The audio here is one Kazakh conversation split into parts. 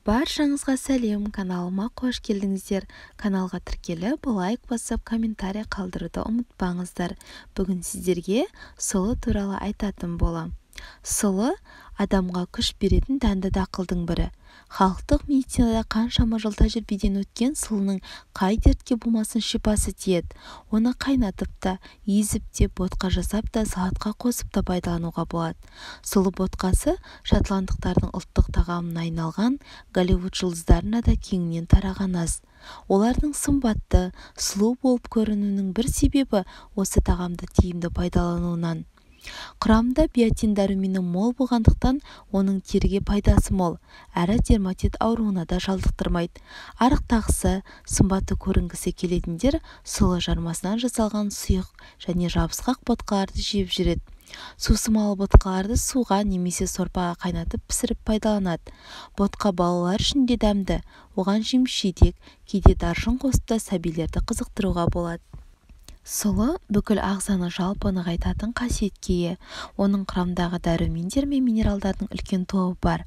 Баршаңызға сәлем, каналыма қош келдіңіздер. Каналға тіркеліп, лайк басып, комментарий қалдыруды ұмытпаңыздар. Бүгін сіздерге сұлы туралы айтатын болам. Сұлы адамға күш беретін дәнді дақылдың бірі. Халықтық медицинада қаншама жыл тәжірибеден өткен сұлының қай дертке болмасын шипасы тиеді. Оны қайнатып та, езіп те, ботқа жасап та, салатқа қосып та пайдалануға болады. Сұлы ботқасы шотландықтардың ұлттық тағамына айналған Голливуд жұлдыздарына да кеңінен тараған ас. Олардың сымбатты, сұлу болып көрінуінің бір себебі осы тағамды тиімді пайдалануынан. Құрамында биотин дәрумені мол болғандықтан оның теріге пайдасы мол, әрі дерматит ауруына да шалдықтырмайды. Арықтағысы, сымбатты көрінгісі келетіндер сұлы жармасынан жасалған сұйық және жабысқақ ботқаларды жеп жүреді. Сусымалы ботқаларды суға немесе сорпаға қайнатып пісіріп пайдаланады. Ботқа балалар үшін де дәмді, оған жеміс-жидек, кейде даршын қосып та сәбилерді қызықтыруға болады. Сұлы бүкіл ағзаны жалпы нығайтатын қасиетке ие. Оның құрамындағы дәрумендер мен минералдардың үлкен тобы бар.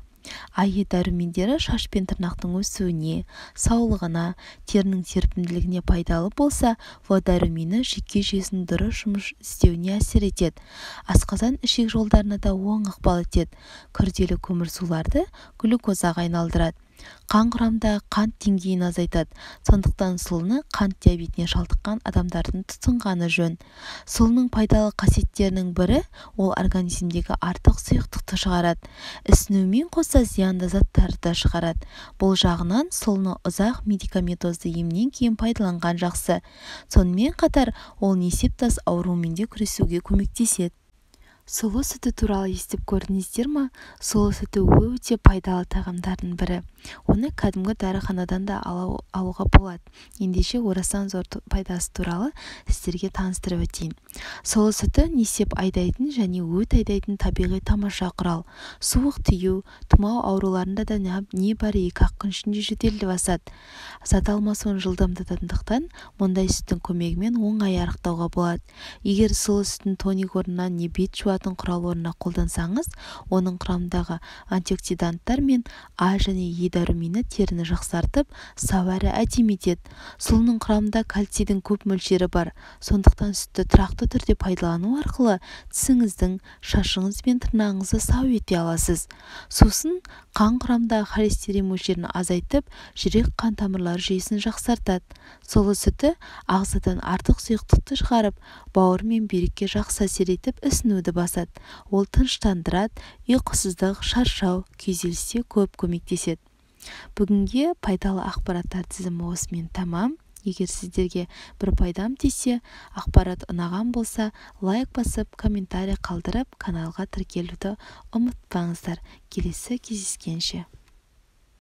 А, Е дәрумендері шаш пен тырнақтың өсуіне, саулығына, терінің серпімділігіне пайдалы болса, В дәрумені жүйке жүйесінің дұрыс жұмыс істеуіне әсер етеді. Асқазан ішек жолдарына да оң ықпал етеді. Күрделі көмірсуларды глюкозаға айналдырады. Қан құрамындағы қант деңгейін азайтады. Сондықтан сұлыны қант диабетіне шалдыққан адамдардың тұтынғаны жөн. Сұлының пайдалы қасиеттерінің бірі ол организмдегі артық сұйықтықты шығарады. Ісінумен қоса зиянды заттарды да шығарады. Бұл жағынан сұлыны ұзақ медикаментозды емнен кейін пайдаланған жақсы. Сонымен қатар ол несеп тас ауруымен де күресуге көмектеседі. Сұлы сүті туралы естіп көрдіңіздер ма? Сұлы сүті өте пайдалы тағамдардың бірі. Оны кәдімгі дәріханадан да алуға болады. Ендеше орасан зор пайдасы туралы сіздерге таныстырып өтейін. Сұлы сүті несеп айдайтын және өт айдайтын табиғи тамаша құрал. Суық тию, тұмау ауруларында да небәрі 2-ақ күн ішінде жөтелді басады. Зат алмасуын жылдамдататындықтан мұндай сүттің көмегімен оңай арықтауға болады. Егер сұлы сүтін тоник орнына не бет жуатын құрал орнына қолдансаңыз, оның құрамындағы антиоксиданттар мен А және Е дәрумені теріні жақсартып, сау әрі әдемі етеді. Сұлының құрамында кальцийдің көп мөлшері бар. Сондықтан сүтті тұрақты түрде пайдалану арқылы тісіңіздің, шашыңыз бен тырнағыңызды сау ете аласыз. Сусын қан құрамындағы холестерин мөлшерін азайтып, жүрек қан тамырлары жүйесін жақсартады. Сұлы сүті ағзадан артық сұйықтықты шығарып, бауыр мен бүйрекке жақсы әсер етіп, ісінуді басады. Ол тыныштандырады, ұйқысыздық, шаршау, күйзелісте көп көмектеседі. Бүгінге пайдалы ақпараттар тізімі осымен тамам. Егер сіздерге бір пайдам тисе, ақпарат ұнаған болса, лайк басып, комментарий қалдырып, каналға тіркелуді ұмытпаңыздар. Келесі кездескенше.